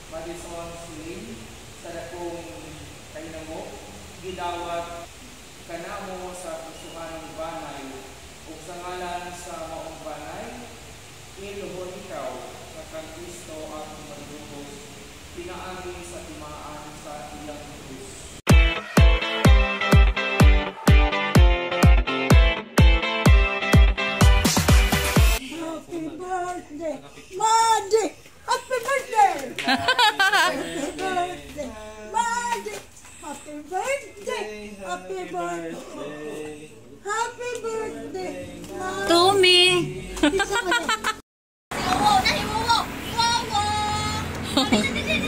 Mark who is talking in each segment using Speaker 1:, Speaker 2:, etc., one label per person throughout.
Speaker 1: Madison Celine, sa dakong kainamo, gidawat kanamo sa kusuhanong banay ug sa ngalan sa maong banay, iluhon ikaw sa kang Kristo ang manlubos, pinaagi sa timaan sa iyang krus.
Speaker 2: Happy birthday, Mandy! Happy birthday! Happy birthday, Mandy! Happy birthday! Happy birthday! Happy birthday, Mandy!
Speaker 3: To me.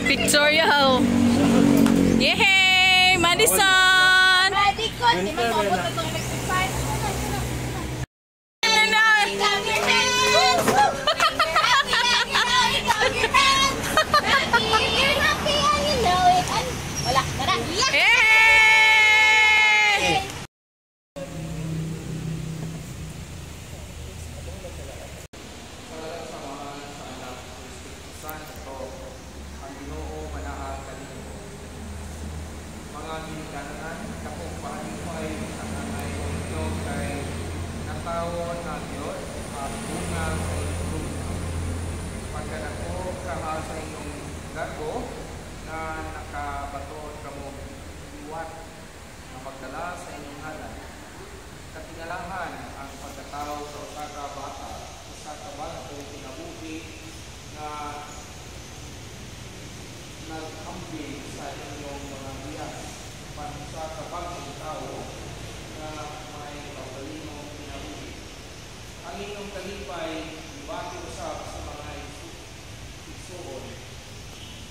Speaker 3: Picture yaw. Yay! Madison! Yay!
Speaker 1: Sa ngalan sa Amahan, sa Anak, sa Espiritu Santo, ang Ginoo manaa kaninyo. Mga ginikanan, dakong pahalipay sa kanay ninyo kay natawo na Diyos at bunga sa inyong bunga. Pagkadako kaha sa inyong garbo na nakabatoon kamo liwat na magdala sa inyong halad. Katingalahan ang pagkatao sa usa ka bata, usa ka bag-ong kinabuhi nga nag-ambing sa inyong mga biyas, pan usa ka bag-ong tawo nga may kaugalingong kinabuhi. Ang inyong kalipay ibati usab sa mga igsuon,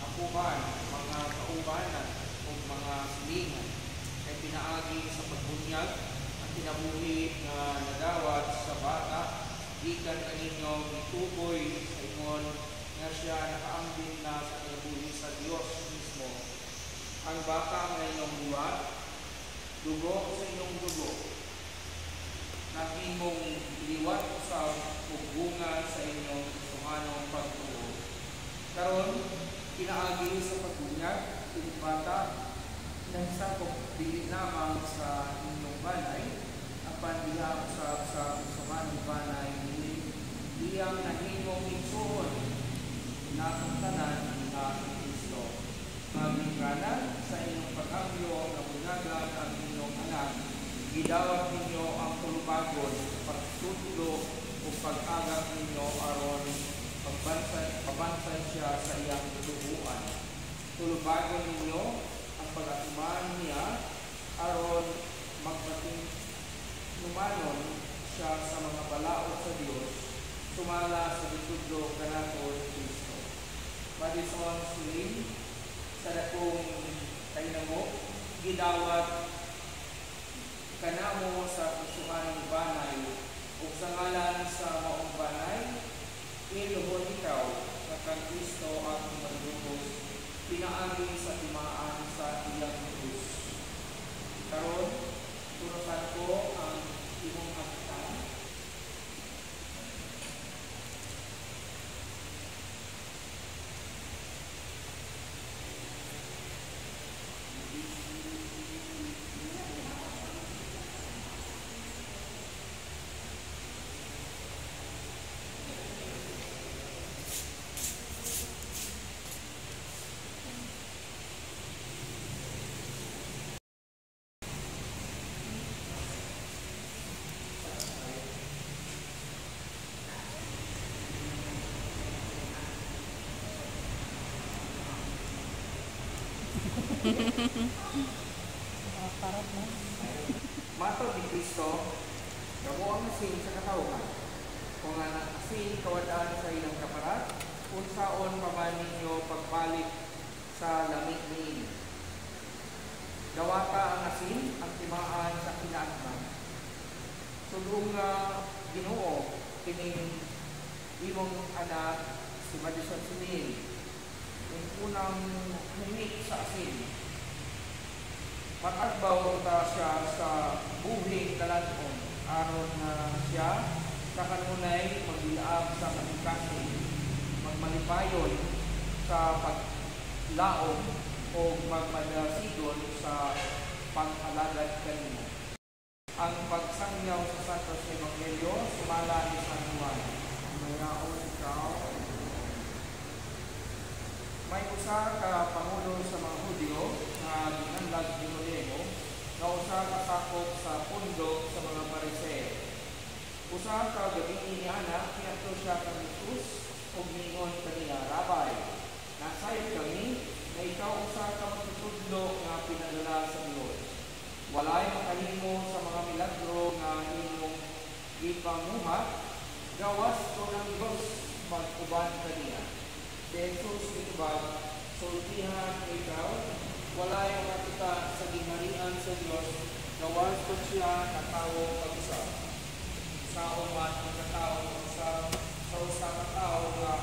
Speaker 1: apuhan, mga kaubanan ug mga silingan, kay pinaagi sa pagbunyag ang kinabuhi nga nadawat sa bata gikan kaninyo gituboy sa ingon nga siya nakaambit na sa kinabuhi sa Dios mismo. Ang bata nga inyong liwat, dugo sa inyong dugo, nahimong liwat usab ug bunga sa inyong suhanong pagtuo. Karon pinaagi sa pagbunyag kining bata nahisakop dili lamang sa inyong balay, apan diha usab sa usahanong balay iyang nahimong igsuon natong tanan diha ni Kristo. Mga sa inyong pag-angyo nga bunyagan ang inyong anak, gidawat ninyo ang tulubagon, pagtudlo ug pag-agak ninyo aron pabansay siya sa iyang tulubuan. Tulubagon ninyo ang pag-atuman niya aron magmatinumanon siya sa mga balaod sa Dios, sumala sa gitudlo kanato ni Kristo. Madison Celine, sa dakong kainamo, gidawat kanamo sa kusuhanong banay ug sa ngalan sa maong banay, iluhon ikaw sa kang Kristo ang manlubos, pinaagi sa timaan sa iyang krus. Karon, turusan ko ang imong hagdan. Matod ni Kristo, kamo ang asin sa katawhan. Kung ang asin kawadaan sa ilang kaparat, unsaon pa man ninyo pagbalik sa lamig niini. Dawata ang asin ang timaan sa kinaatman. Sulong nga Ginoo kining imong anak si Madison Celine, yung unang humik sa asin. Matagbaw ta siya sa buhing kalan-on aron nga siya sa kanunay magbilaab sa kasing-kasing, magmalipayon sa Maglaom o magmadasigon sa pag-alagad kanimo. Ang pagsangyaw sa Santos Ebanghelyo sumala ni San Juan. Mayaon ikaw. May usa ka pangulo sa mga Hudyo nga ginganlag Nicodemo, nga usa ka sakop sa pundo sa mga Pariseo. Usa ka gabi niana, niadto siya kang Jesus ug niingon kaniya, "Rabbi, nasayod kami na ikaw usa ka magtutudlo nga pinadala sa Dios. Walay makahimo sa mga milagro nga imong gipamuhat, gawas kon ang Dios mag-uban kaniya." Si Jesus mitubag, "Sultihan ikaw, walay makakita sa gingharian sa Dios, gawas kon siya natawo pag-usab. Sao man ang katao sa usa ka tawo nga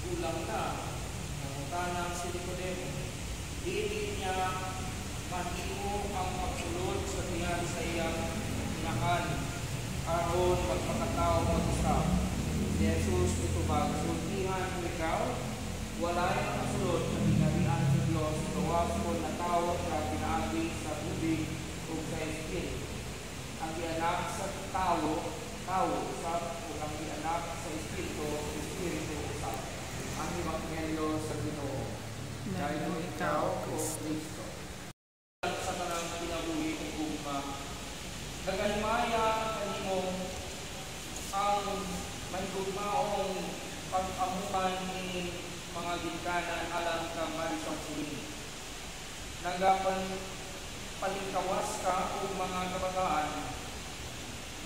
Speaker 1: gulang na?" Nangutana si Nicodemo. Dili niya mahimo ang pagsulod sa tiyan sa iyang inahan aron magpakatao mag-usab. Si Jesus mitubag, "Sultihan ikaw, walay makasulod sa gingharian sa Dios, gawas kon natawo siya pinaagi sa tubig ug sa Espiritu. Ang gianak sa tawo, tawo usab, ug ang gianak sa Espiritu, Espiritu usab." Ang Ebanghelyo sa Ginoo. Dahil ikaw, O Kristo. Sa tanang kinabuhi ug gugma, nagahimaya kanimo ang mahigugmaong pag-amukan ni mga ginikanan alang kang Madison Celine. Nagapan palingkawas ka og mga kabataan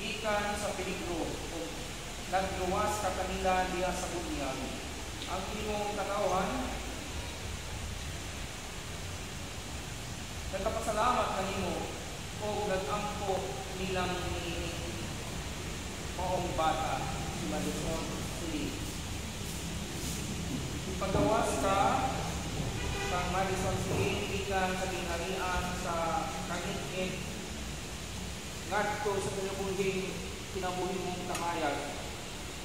Speaker 1: gikan sa peligro ug nagluwas ka kanila diha sa bunyag. Ang imong katawhan nagpasalamat kanimo og nag-ampo nilang niining maong bata si Madison Celine. Ipagawas ka kang Madison Celine gikan sa gingharian sa kangitngit ngadto sa kinabuhi mong kamayag.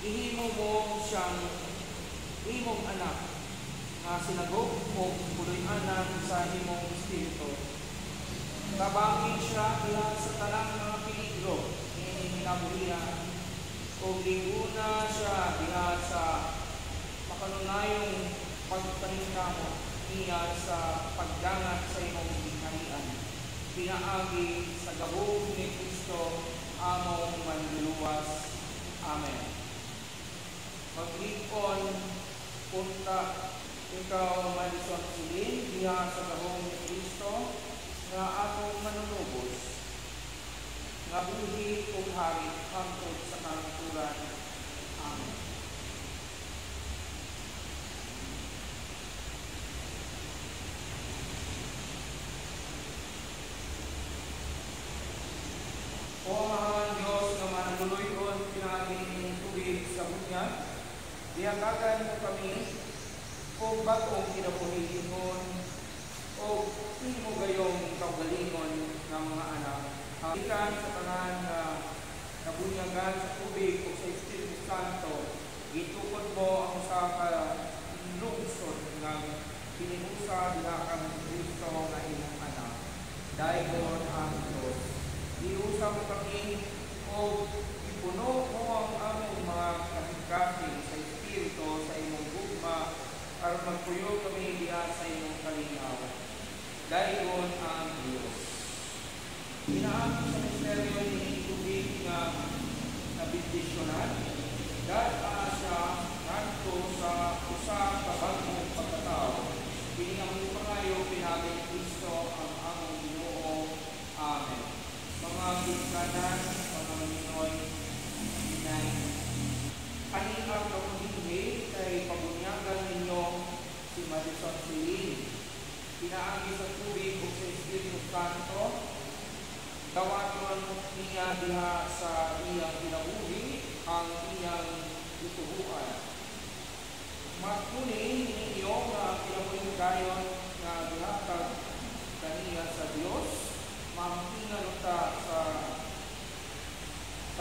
Speaker 1: Ihimo mo siyang imong anak nga sinagop o puloy-anan sa imong espiritu. Tabangi siya diha sa tanang mga peligro niining kinabuhian ug liguna siya diha sa makanunayong pagpaningkamot niya sa pagdangat sa imong gingharian. Pinaagi sa gahom ni Kristo among manluluwas. Amen. Maglikon punta ikaw, Madison Celine, diha sa gahom ni Kristo nga atong manunubos, nga buhi ug hari hangtod sa kahangturan. Amen. O Amahan Diyos nga manluluyon pinaagi ning tubig sa bunyag, dihatagan mo kami og bag-ong kinabuhi ingon og imo gayong kaugalingon nga mga anak. Gikan sa tanan nga nabunyagan sa tubig ug sa Espiritu Santo, gitukod mo ang usa ka lungsod nga kiniusa diha kang Kristo nga imong anak. Daygon ang Dios. Giusa mo kami og ipuno mo ang among mga kasing-kasing sa Espiritu sa imong gugma aron magpuyo kami diha sa imong kalinaw. Daygon ang Dios. Pinaagi sa misteryo ni tubig nga nabendisyonan, dad-a siya ngadto sa usa ka bag-ong pagkatao. Kini ang pangayo pinaagi ni Kristo ang among Ginoo. Amen. Mga ginikanan, mga maninoy, inay, ani ang kamuhinhi kay pabunyagan ninyo si Madison Celine. Pinaagi sa tubig ug sa Espiritu Santo, dawaton niya diha sa iyang kinabuhi ang iyang gitubuan. Matuni ninyo nga ang kinabuhing dayon nga gihatag kaniya sa Dios, mampingan unta sa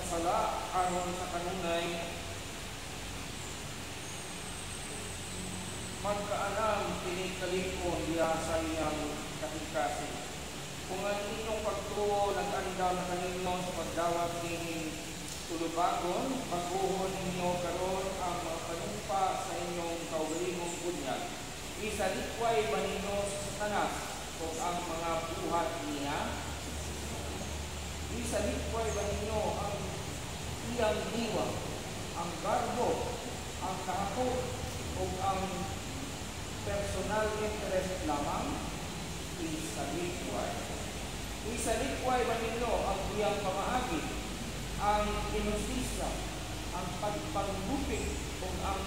Speaker 1: kasala aron sa kanunay magkaanam tinig-talikon diha sa iyang kasing-kasing. Kung ang inyong pagtuo nag-andam na kaninyo sa pagdawat nining tulubagon, baguhon ninyo karon ang mga panumpa sa inyong kaugalingong bunyag. Isalikway ba ninyo sa Satanas o ang mga buhat niya? Isalikway ba ninyo ang iyang diwa, ang garbo, ang kahako, o ang personal interest lamang? Isalikway. Isalikway ba ninyo ang iyang pamaagi, ang inustisya, ang pagpanggupit, o ang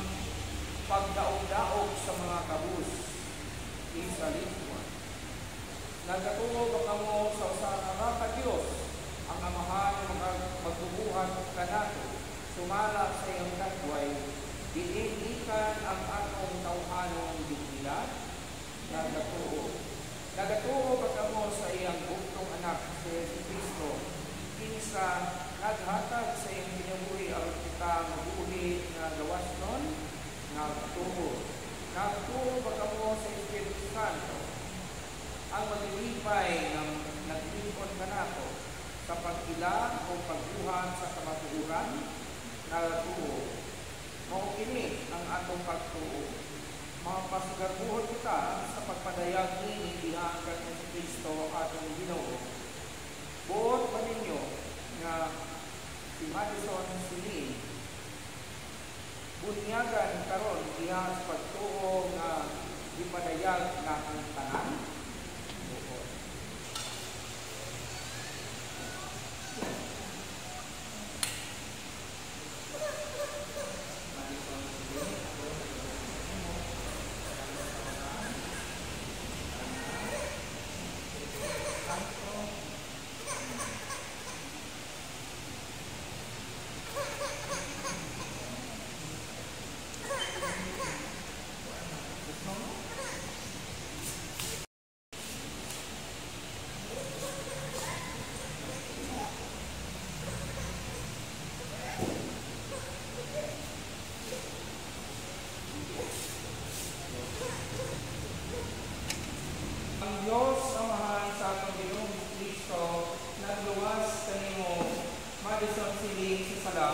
Speaker 1: pagdaog-daog sa mga kabus? Isalikway. Nagatuo ba kamo sa usa ka Dios, ang Amahan nga magbubuhat kanato, sumala sa iyang tagway, diin gikan ang atong tawhanong dignidad? Nagatuo. Nagatuo ba kamo sa iyang bugtong anak, si Jesu Cristo, kinsa naghatag sa iyang kinabuhi aron kita mabuhi nga gawasnon? Nagatuo. Nagatuo ba kamo sa Espiritu Santo, ang maglilipay ng naglingkod kanato sa pag-ila o pagbuhat sa kamatuoran? Nagatuo. Mao kini ang atong pagtuo. Mapasigarbuhon kita sa pagpadayag niini diha kang Jesu Cristo atong Ginoo. Buot ba ninyo nga si Madison Celine bunyagan karon diha sa pagtuo nga gipadayag natong tanan? Buot. Madison Celine, ako nimo Santo. Gusto mo? Ang Diyos Amahan sa atong Ginoong Kristo nagluwas kanimo, Madison Celine, sa sala,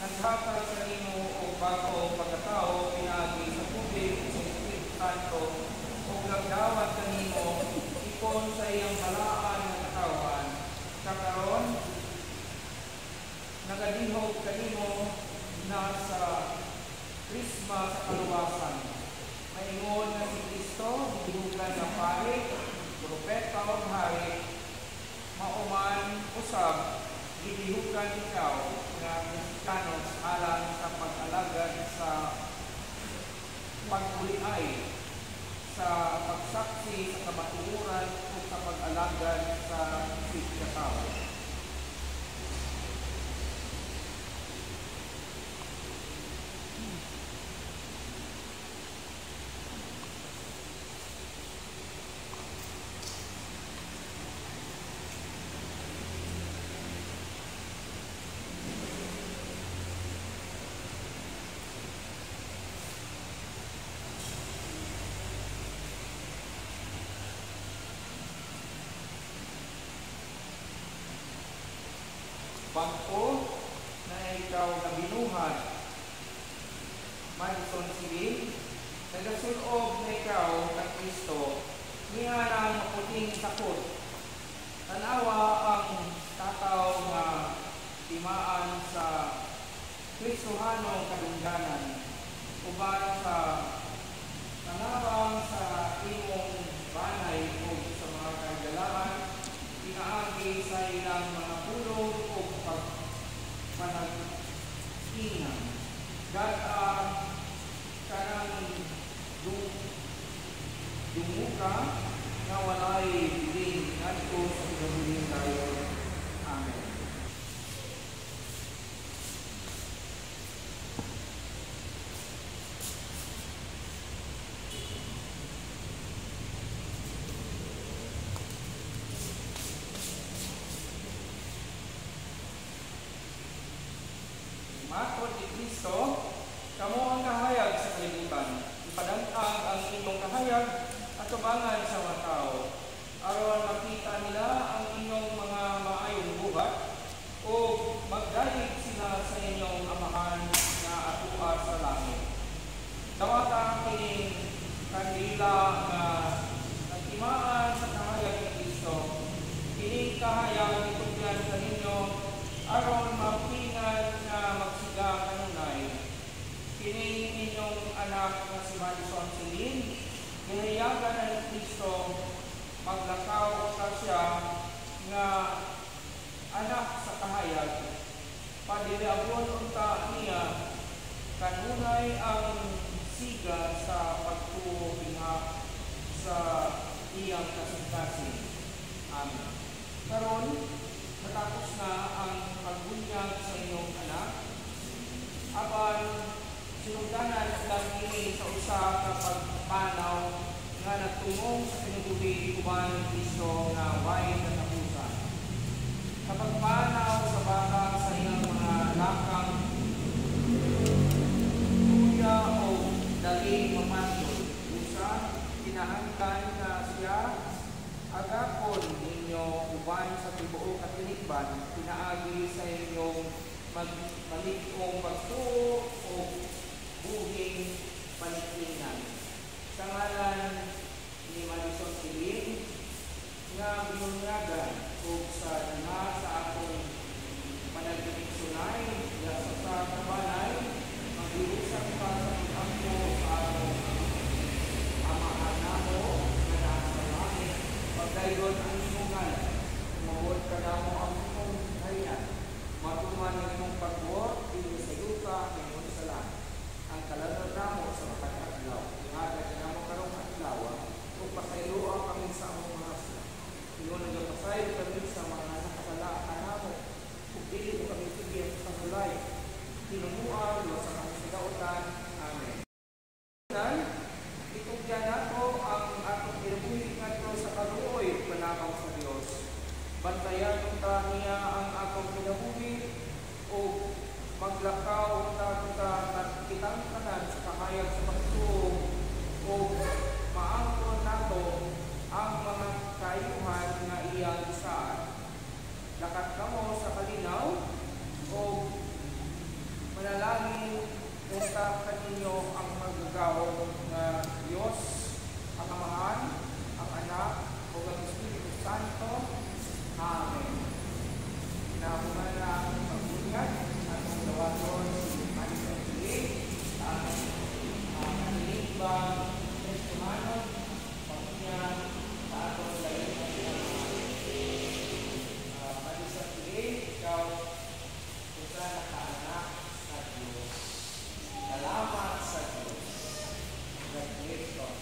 Speaker 1: naghatag sa nimo og bag-ong pagkatao pinaagi sa tubig ug sa Espiritu Santo, ug nagdawat kanimo ipon sa iyang balaan nga katawhan. Kakaron nagadihog kanimo na sa krisma sa kaluwasan. Maingon nga si Kristo gidihugan nga pari, propeta ug hari, mauman usab gidihugan ikaw nga Kristiyano alang sa pag-alagad sa pagbuliay, sa pagsaksi sa kamatuoran ug sa pag-alagad sa pagkatao. Bangko na ikaw nabinuhat, Madison Celine, nagasulob na ikaw kang Kristo, niya ng maputing sakot. Tanawa ang tataw nga timaan sa Kristohanong kadungganan, uban sa tanawang sa imong banay o sa mga kagalaan, pinaagi sa ilang mga pulong o pagpanag-ingan. Gata kanang dumuka nga walay bilin ngadto sa kinabuhing dayon. Amen. Matod ni Kristo, kamo ang kahayag sa kalibutan. Ipadangkang ang inyong kahayag. kahayag atubangan sa mga tao aron makita nila ang inyong mga maayong buhat o magdayeg sila sa inyong Amahan nga atua sa langit. Dawata kining kandila nga nagtimaan sa kahayag ni Kristo. Kining kahayag itugyan kaninyo aron mapingan nga magsiga kanunay. Kining inyong anak nga si Madison Celine, gihayagan na ni Kristo maglakaw ka siya nga anak sa kahayag. Padiliabon unta niya kanunay ang siga sa pagtuo dinha sa iyang kasing-kasing. Amen. Karon, natapos na ang pagbunyag sa inyong anak. Apan sinugdanan lang kini sa usa ka pagpanaw nga nagtungong sa kinabuhi uban ni Kristo nga way katapusan. Sa pagpanaw sa bata sa iyang mga lakang tuya o dali mamantod, usa kinahanglan na siya agapon ninyo uban sa tibuok katilingban pinaagi sa inyong malig-ong pagtuo o buhing palikinan. Sa ngalan ni Madison Celine nga binunyagan ug sa diha sa atong panagdinigsunay sa sa kabanay, maghiusa ka sa pag-ampo sa atong Amahan namo nga naa sa langit, pagdaygon ang imong ngalan, umabot kanamo ang imong kaharian, matuman ang imong pagbuot dinhi sa yuta ingon sa langit. Ang kalanor namo sa matag adlaw, ihatag namo karong adlaw, ug pasayloa kami sa among mga sala. Ingon nagapasaylo kami sa mga nakasala kanamo, ug dili mo kami tugyan sa pangulay. Tinunguan, luwasa kami sa dautan. Amen. Itugyan nato ang atong kinabuhi ngadto sa kaluoy ug panakaw sa Dios. Bantayan unta niya ang atong kinabuhi ug maglakaw unta kita kitang tanan sa kahayag sa pagtuo ug maangkon nato ang mga kaayuhan nga iyang gisaad. Lakat kamo sa kalinaw ug manalangin unta kaninyo ang magagahom nga Dios, ang Amahan, ang Anak, ug ang Espiritu Santo. Amen. Kinabuhan na ang pagbunyag atong dawaton si Madison Celine sa atong katilingban Kristohanon pagbunyag sa atong lain na kinamahan. Madison Celine, ikaw usa nakaanak sa Diyos. Salamat sa Diyos. Congratulations.